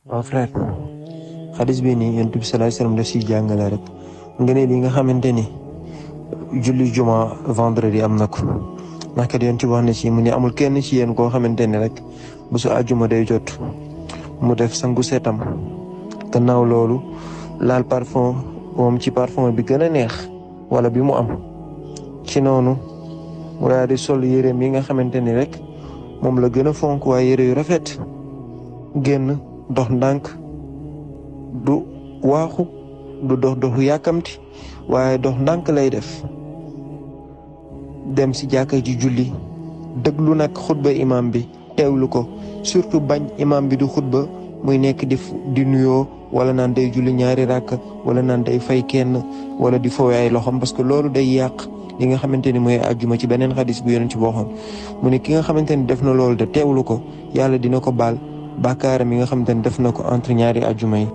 waaw frère xadis bi nii yonent bi sallallahu alayhi wasallam daf siy jàngale rek ngëneel yi nga xamante ni julli juma vendredi am na ko ndax kat yonent bi wax na ci mu ne amul kenn ci yéen koo xamante ni rek bu su àjjuma day jot mu def sangu setam gannaaw loolu laal parfum moom ci parfum bi gën a neex wala bi mu am ci noonu mu daal di sol yére mi nga xamante ni rek moom la gën a fonk waaye yére yu rafet génn dox ndànk du waaxu du doxu yàkkamti waaye dox ndànk lay def dem si jàkka ji julli déglu nag xutba imam bi teewlu ko surtout bañ imam bi du xutba muy nekk di nuyoo wala naan day julli ñaari ràkk wala naan day fay kenn wala di fowee ay loxom parce que loolu day yàq li nga xamante ni mooy àjjuma ci beneen xadis bu yonent ci waxoon mu ne ki nga xamante ni def na loolu de teewlu ko yàlla dina ko baal bàkkaaram yi nga xamante ni def na ko entre ñaari àjjuma yi